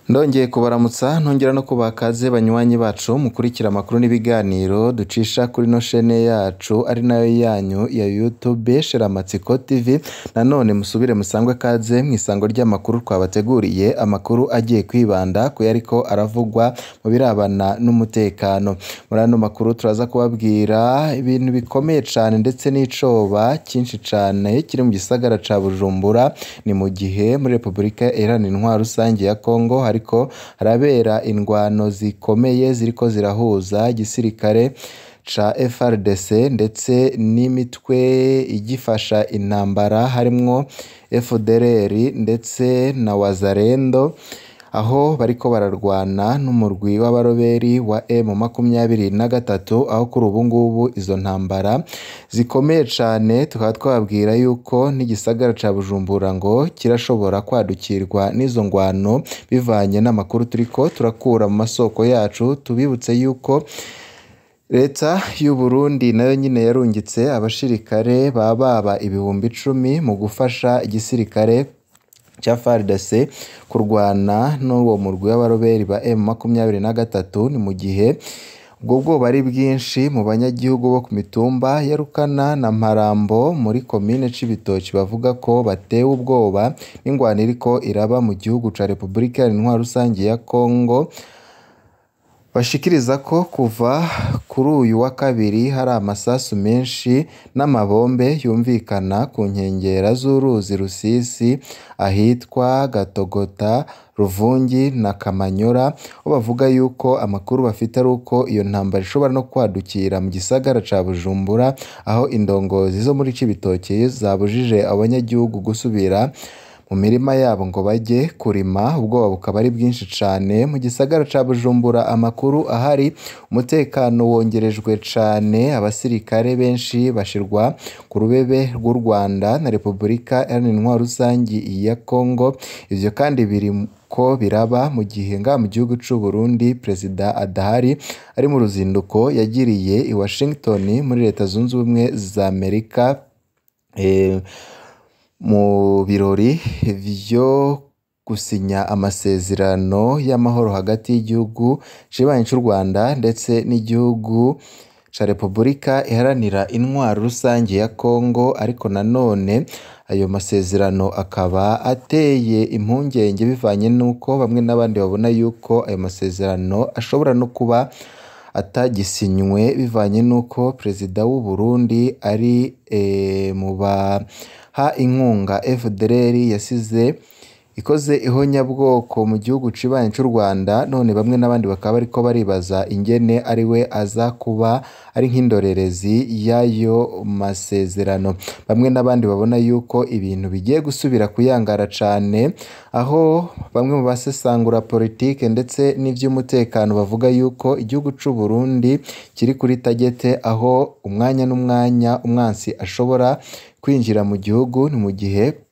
Ndongeye kubaramutsa ntongera no kubaha ikaze banywanyi bacu mukurikira amakuru n'ibiganiro ducisha kuri ino shene yacu ari nayo yanyu ya YouTube Sheramatsiko TV. Nanone musubire musangwe kaze mu isango ry'amakuru twabateguriye, amakuru agiye kwibanda ku yariko aravugwa mu birabana n'umutekano. Muri ano makuru turaza kubabwira ibintu bikomeye cane ndetse n'icoba cyinshi cane kiri mu gisagara ca Bujumbura. Ni mu gihe muri Repubulika Iharanira Intwaro Rusange ya Kongo hariko harabera indwano zikomeye ziriko zirahuza igisirikare ca FARDC ndetse n'imitwe igifasha intambara harimwo FDLR ndetse na Wazalendo, aho bariko bararwana n'umurwi w'abaroberi wa M23, aho kuri ubu ngubu izo ntambara zikomeye cane. Tukaba twababwira yuko n'igisagara ca Bujumbura ngo kirashobora kwadukirwa n'izo ngwano bivanye n'amakuru turiko turakura mu masoko yacu. Tubibutse yuko leta y'u Burundi nayo nyine yarungitse abashirikare bababa 10,000 mu gufasha igisirikare ca FARDC kurwana n'uwo murwi w'abaroberi ba M23. Ni mu gihe ubwo bwoba ari bwinshi mu banyagihugu bo ku mitumba ya Rukana na Mparambo muri komine Cibitoki, bavuga ko batewe ubwoba n'ingwano iriko iraba mu gihugu ca Repubulika Iharanira Intwaro Rusange ya Kongo. Bashikiriza ko kuva kuri uyu wa kabiri hari amasasu menshi n'amabombe yumvikana ku nkengera z'uruzi Rusisi ahitwa Gatogota, Ruvungi na Kamanyora, aho bavuga yuko amakuru bafite ari uko iyo ntambara ishobora no kwadukira mu gisagara ca Bujumbura, aho indongozi zo muri Cibitoke zabujije abanyagihugu gusubira mu mirima yabo ngo bajye kurima. Ubwoba bukaba ari bwinshi cane mu gisagara ca Bujumbura. Amakuru ahari, umutekano wongerejwe cane, abasirikare benshi bashirwa ku rubebe rw'u Rwanda na Repubulika Iharanira Intwaro Rusangi ya Kongo. Ivyo kandi biriko biraba mu gihe ngaha mu gihugu c'u Burundi perezida adahari, ari mu ruzinduko yagiriye i Washington muri Leta Zunze Ubumwe za Amerika, mu birori vyo gusinya amasezerano y'amahoro hagati y'igihugu cibanyi c'u Rwanda ndetse n'igihugu ca Repubulika Iharanira Intwaro Rusange ya Kongo. Ariko nanone ayo masezerano akaba ateye impungenge bivanye n'uko bamwe n'abandi babona yuko ayo masezerano ashobora no kuba atagisinywe bivanye n'uko perezida w'u Burundi ari mu baha inkunga FDLR yasize ikoze ihonyabwoko mu gihugu cibanyi c'u Rwanda. None bamwe n'abandi bakaba bariko baribaza ingene ari we aza kuba ari nk'indorerezi y'ayo masezerano. Bamwe n'abandi babona yuko ibintu bigiye gusubira kuyangara cane, aho bamwe mu basesangura politike ndetse n'ivy'umutekano bavuga yuko igihugu c'u Burundi kiri kuri tagete, aho umwanya n'umwanya umwansi ashobora kwinjira mu gihugu. Ni mu gihe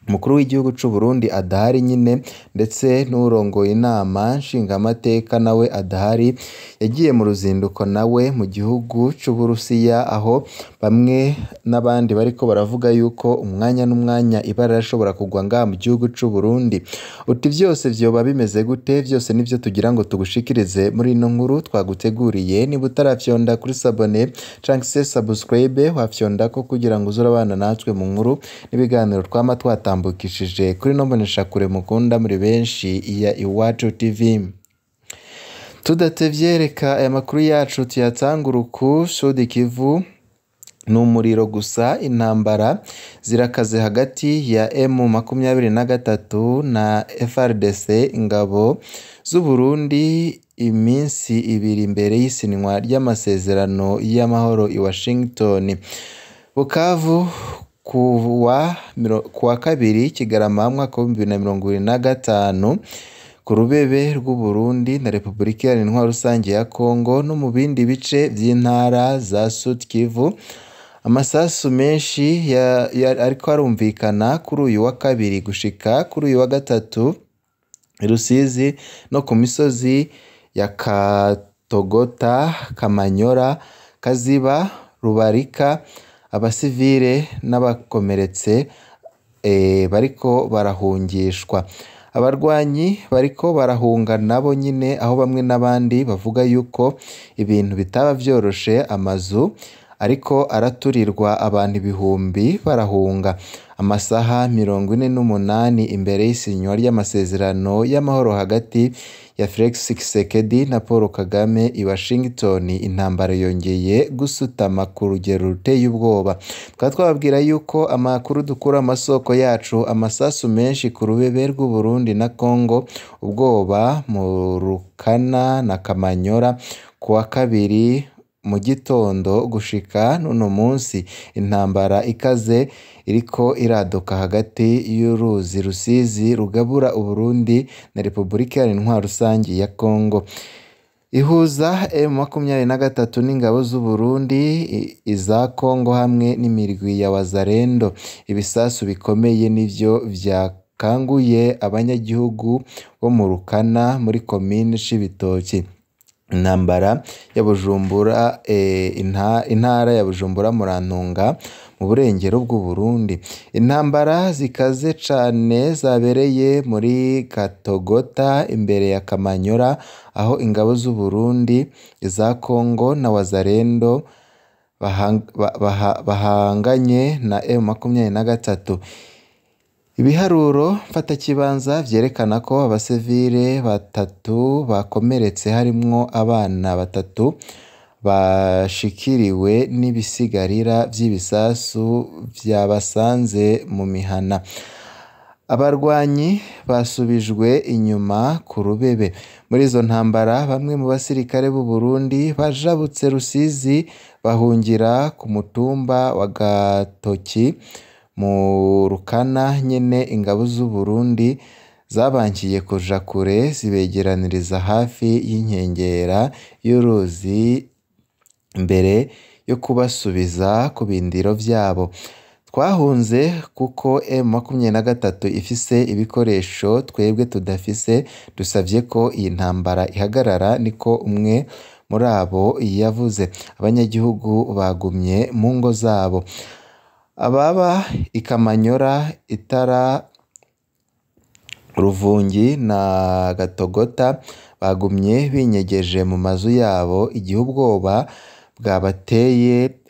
umukuru w'igihugu c'u Burundi adahari nyine, ndetse n'urongoye inama nshingamateka nawe adahari, yagiye mu ruzinduko nawe mu gihugu c'Uburusiya, aho bamwe n'abandi bariko baravuga yuko umwanya n'umwanya ibara rishobora kugwa ngaha mu gihugu c'u Burundi. Uti vyose vyoba bimeze gute? Vyose nivyo tugira ngo tugushikirize muri ino nkuru twaguteguriye. Niba utarafyonda kuri sabone canke se subscribe, wafyondako kugira ngo uze urabana natwe mu nkuru n'ibiganiro twama twatambukishije kuri ino mboneshakure mukunda muri benshi ya Iwacu TV. Tudatevye reka aya makuru yacu tuyatangure uku. Sud Kivu ni umuriro gusa, intambara zirakaze hagati ya M23 na FARDC, ingabo z'u Burundi, iminsi ibiri imbere y'isinywa ry'amasezerano y'amahoro i Washington. Bukavu kuwa kabiri Kigarama mwaka w'2025, ku rubebe rw'u Burundi na Repubulika Iharanira Intwaro Rusange ya Kongo no mu bindi bice vy'intara za Sud Kivu, amasasu menshi ariko arumvikana kuri uyu wa kabiri gushika kuri uyu wa gatatu Rusizi no ku misozi ya Katogota, Kamanyora, Kaziba, Rubarika. Abasivile n'abakomeretse bariko barahungishwa. Abarwanyi bariko barahunga nabo nyine, aho bamwe n'abandi bavuga yuko ibintu bitaba vyoroshe, amazu ariko araturirwa, abantu ibihumbi barahunga. Amasaha 48 imbere y'isinywa ry'amasezerano y'amahoro hagati ya Felix Tshisekedi na Paul Kagame i Washington, intambara yongeye gusutama ku rugero ruteye ubwoba. Tukaba twababwira yuko amakuru dukura amasoko yacu, amasasu menshi ku rubebe rw'u Burundi na Congo, ubwoba mu Rukana na Kamanyora kuwa kabiri mu gitondo gushika n'uno munsi, intambara ikaze iriko iraduka hagati y'uruzi Rusizi rugabura Uburundi na Repubulika Iharanira Intwaro Rusangi ya Congo. Ihuza M23 n'ingabo z'u Burundi, iza Congo hamwe n'imirwi ya Wazalendo. Ibisasu bikomeye nivyo vyakanguye abanyagihugu bo mu Rukana muri komine Cibitoki. Intambara ya Bujumbura, intara ya Bujumbura Murantunga mu burengero bw'u Burundi. Intambara zikaze cane zabereye muri Katogota imbere ya Kamanyora, aho ingabo z'u Burundi, iza Congo na Wazalendo bahanganye na M23. Ibiharuro mfatakibanza vyerekana ko abasivile batatu bakomeretse, harimwo abana batatu bashikiriwe n'ibisigarira vy'ibisasu vyabasanze mu mihana. Abarwanyi basubijwe inyuma ku rubebe. Muri izo ntambara bamwe mu basirikare b'u Burundi bajabutse Rusizi bahungira ku mutumba wa Gatoki mu Rukana nyene. Ingabo z'u Burundi zabankiye kuja kure zibegeraniriza hafi y'inkengera y'uruzi mbere yo kubasubiza ku bindiro vyabo. Twahunze kuko M23 ifise ibikoresho twebwe tudafise, dusavye ko iyi ntambara ihagarara, niko umwe muri abo yavuze. Abanyagihugu bagumye mu ngo zabo. Ababa i Kamanyora, Itara, Ruvungi na Gatogota bagumye binyegeje mu mazu yabo igihe ubwoba bwabateye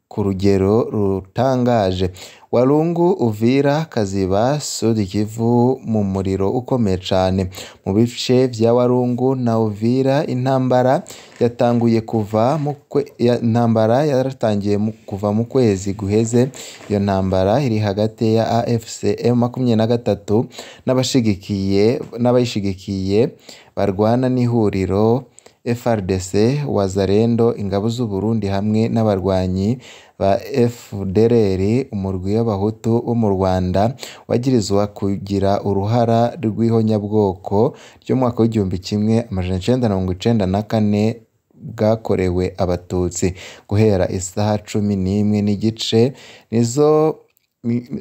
ku rugero rutangaje. Walungu, Uvira, Kaziba, Sud Kivu mu muriro ukomeye cane. Mu bice vya Walungu na Uvira intambara yatanguye kuva mu intambara yaratangiye kuva mu kwezi guheze. Iyo ntambara iri hagati ya AFC M23 n'abashigikiye n'abayishigikiye barwana n'ihuriro FARDC, Wazalendo, ingabo z'u Burundi hamwe n'abarwanyi ba FDLR, umurwi w'abahutu bo mu Rwanda wagirizwa kugira uruhara rw'ihonyabwoko ry'umwaka w'1994 bwakorewe Abatutsi. Guhera isaha 11:15 nizo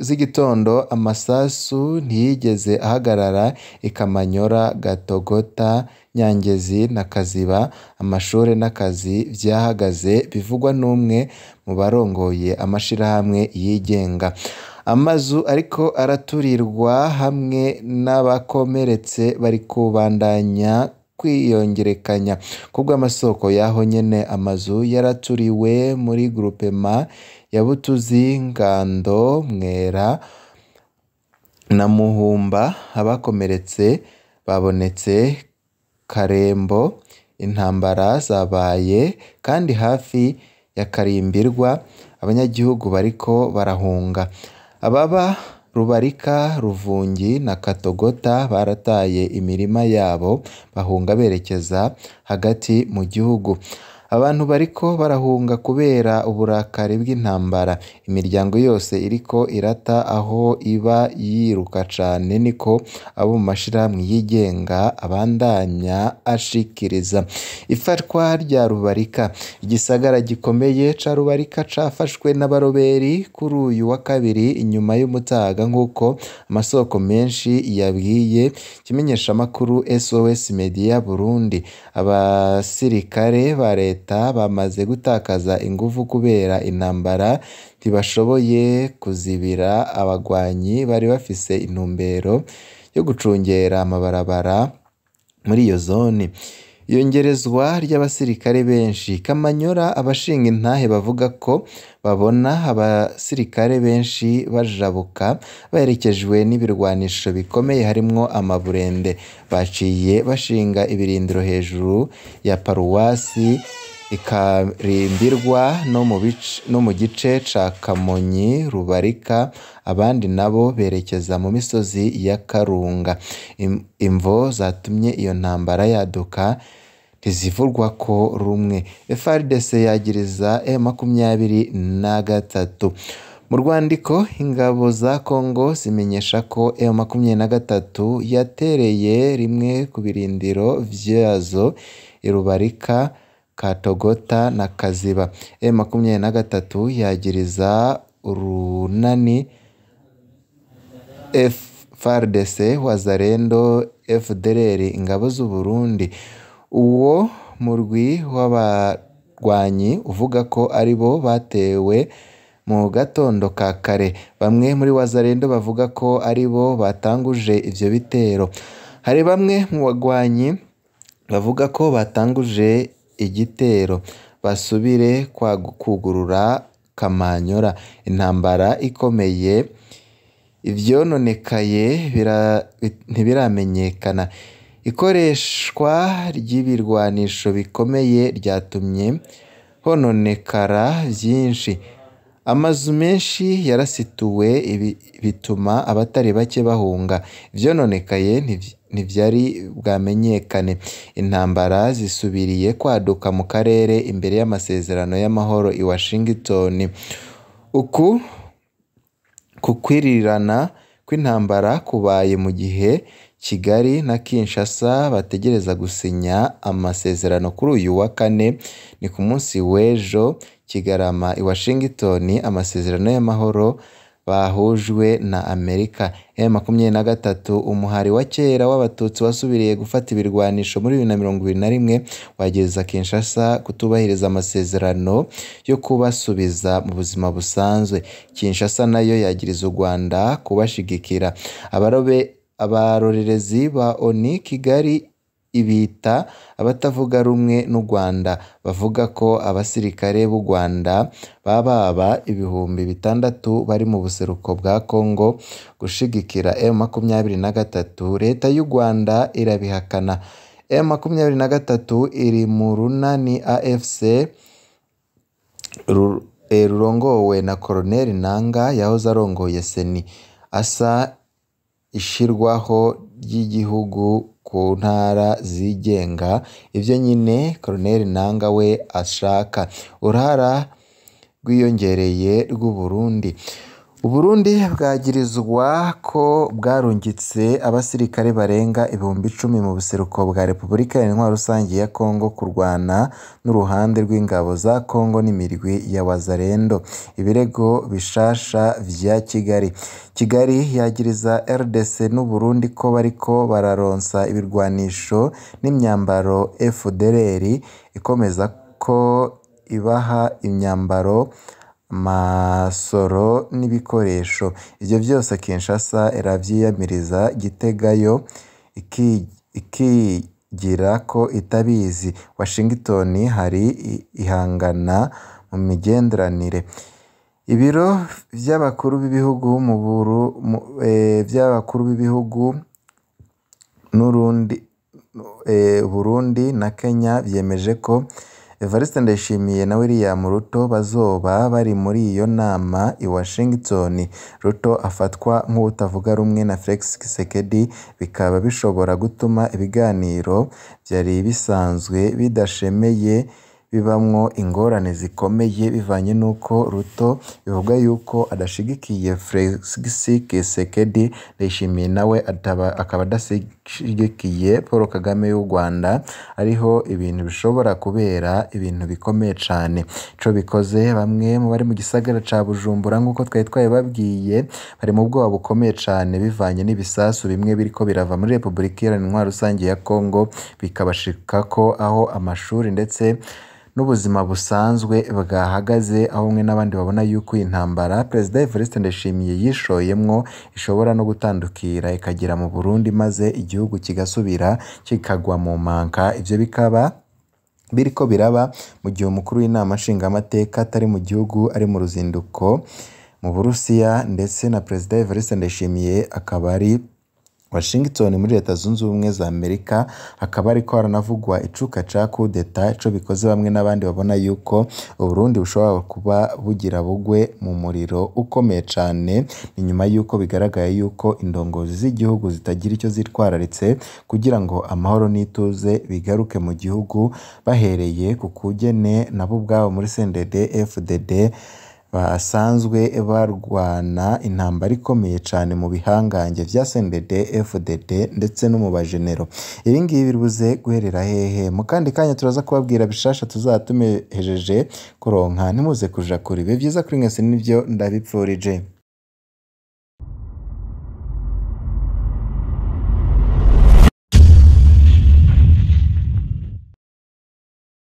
z'igitondo amasasu ntiyigeze ahagarara i Kamanyora, Gatogota, Nyangezi na Kaziba. Amashure n'akazi vyahagaze, bivugwa n'umwe mu barongoye amashirahamwe yigenga. Amazu ariko araturirwa hamwe n'abakomeretse bari kubandanya kwiyongerekanya. Kubw'amasoko yaho nyene, amazu yaraturiwe muri groupema ya Butuzi, Ngando, Mwera na Muhumba. Abakomeretse babonetse Karembo. Intambara zabaye kandi hafi ya Karimbirwa, abanyagihugu bariko barahunga. Ababa Rubarika, Ruvungi na Katogota barataye imirima yabo bahunga berekeza hagati mu gihugu. Abantu bariko barahunga kubera uburakari bw'intambara. Imiryango yose iriko irata aho iba yiruka cane, niko abo mu mashirahamwe yigenga abandanya ashikiriza. Ifatwa rya Rubarika, igisagara gikomeye ca Rubarika cafashwe n'abaroberi kuri uyu wa kabiri inyuma y'umutaga, nk'uko amasoko menshi yabwiye ikimenyeshamakuru SOS Media Burundi. Abasirikare ba leta bamaze gutakaza inguvu kubera intambara, ntibashoboye kuzibira abagwanyi bari bafise intumbero yo gucungera amabarabara muri iyo zone. Iyongerezwa ry'abasirikare benshi Kamanyora, abashinga intahe bavuga ko babona abasirikare benshi bajabuka baherekejwe n'ibirwanisho bikomeye harimwo amaburende. Baciye bashinga ibirindiro hejuru ya paruwasi ikarimbirwa no mu gice ca Kamonyi Rubarika, abandi nabo berekeza mu misozi ya Karunga. Imvo zatumye iyo ntambara yaduka ntizivugwako rumwe. FARDC yagiriza M23. Mu rwandiko ingabo za Congo zimenyesha ko M23 yatereye rimwe ku birindiro vyazo i Rubarika, Katogota na Kaziba. M23 yagiriza urunani FARDC, Wazalendo, FDLR, ingabo z'u Burundi. Uwo murwi w'abarwanyi uvuga ko aribo batewe mu gatondo ka kare. Bamwe muri Wazalendo bavuga ko aribo batanguje ivyo bitero. Hari bamwe mu bagwanyi bavuga ko batanguje igitero basubire kugurura Kamanyora. Intambara ikomeye, ivyononekaye ntibiramenyekana. Ikoreshwa ry'ibirwanisho bikomeye ryatumye hononekara vyinshi. Amazu menshi yarasituwe, bituma abatari bake bahunga. Ivyononekaye ntivyari bwamenyekane. Intambara zisubiriye kwaduka mu karere imbere y'amasezerano y'amahoro i Washington. Uku kukwirirana kw'intambara kubaye mu gihe Kigali na Kinshasa bategereza gusinya amasezerano kuri uyu wa kane, ni ku munsi w'ejo Kigarama i Washington, amasezerano y'amahoro bahujwe na Amerika. M23, umuhari wa kera w'abatutsi wasubiriye gufata ibirwanisho muri 2021, wageza Kinshasa kutubahiriza amasezerano yo kubasubiza mu buzima busanzwe. Kinshasa nayo yagiriza u Rwanda kubashigikira. Abarorerezi ba ONU Kigali ibita abatavuga rumwe n'u Rwanda, bavuga ko abasirikare b'u Rwanda bababa 6000 bari mu buseruko bwa Congo gushigikira M23. Leta y'u Rwanda irabihakana. M23 iri mu runani AFC rurongowe na Colonel Nanga yahoze arongoye Seni, asa ishirwaho ry'igihugu ku ntara zigenga, ivyo nyine Colonel Nanga we ashaka. Uruhara rwiyongereye rw'u Burundi. Uburundi bwagirizwa ko bwarungitse abasirikare barenga 10,000 mu buseruko bwa Repubulika Iharanira Rusangi ya Congo kurwana n'uruhande rw'ingabo za Congo n'imirwi ya Wazalendo. Ibirego bishasha vya Kigali. Kigali yagiriza RDC n'u Burundi ko bariko bararonsa ibirwanisho n'imyambaro FDLR, ikomeza ko ibaha imyambaro, amasoro n'ibikoresho. Ivyo vyose Kinshasa iravyiyamiriza, Gitega yo ikigira ko itabizi. Washington hari ihangana mu migenderanire. Ibiro vy'abakuru b'ibihugu vy'abakuru b'ibihugu n'Urundi, Burundi na Kenya vyemeje ko Evariste Ndayishimiye na William Ruto bazoba bari muri iyo nama i Washington. Ruto afatwa nk'utavuga rumwe na Felix Tshisekedi, bikaba bishobora gutuma ibiganiro vyari bisanzwe bidashemeye bibamwo ingorane zikomeye, bivanye n'uko Ruto bivugwa yuko adashigikiye Felix Tshisekedi, Ndayishimiye nawe akaba adashigikiye Paul Kagame y'u Rwanda. Ariho ibintu bishobora kubera ibintu bikomeye cane. Ico bikoze, bamwe mu bari mu gisagara ca Bujumbura, nk'uko twari twabibabwiye, bari mu bwoba bukomeye cane bivanye n'ibisasu bimwe biriko birava muri Repubulika Iharanira Rusangi ya Congo bikabashikako, aho amashuri ndetse n'ubuzima busanzwe bwahagaze, aho bamwe n'abandi babona yuko iyi ntambara Perezida Evariste Ndayishimiye yishoyemwo ishobora no gutandukira ikagera mu Burundi, maze igihugu kigasubira kikagwa mu manka. Ivyo bikaba biriko biraba mu gihe umukuru w'inama nshingamateka atari mu gihugu, ari mu ruzinduko mu Burusiya, ndetse na Perezida Evariste Ndayishimiye akaba ari Washington muri Leta Zunze Ubumwe za Amerika, hakaba hariko haranavugwa icuka ca kudeta. Ico bikoze, bamwe n'abandi babona yuko Uburundi bushobora kuba bugira bugwe mu muriro ukomeye cane, ni nyuma yuko bigaragaye yuko indongozi z'igihugu zitagira ico zitwararitse kugira ngo amahoro n'ituze bigaruke mu gihugu, bahereye ku kugene nabo ubwabo muri CNDD FDD basanzwe barwana intambara ikomeye cane mu bihangange vya CNDD FDD ndetse no mu bajenero. Ibi ngibi biribuze guherera hehe? Mu kandi kanya turaza kubabwira bishasha tuzaba tumehejeje kuronka, ntimuze kuja kure. Ibihe vyiza kuri mwese nivyo ndabipfurije.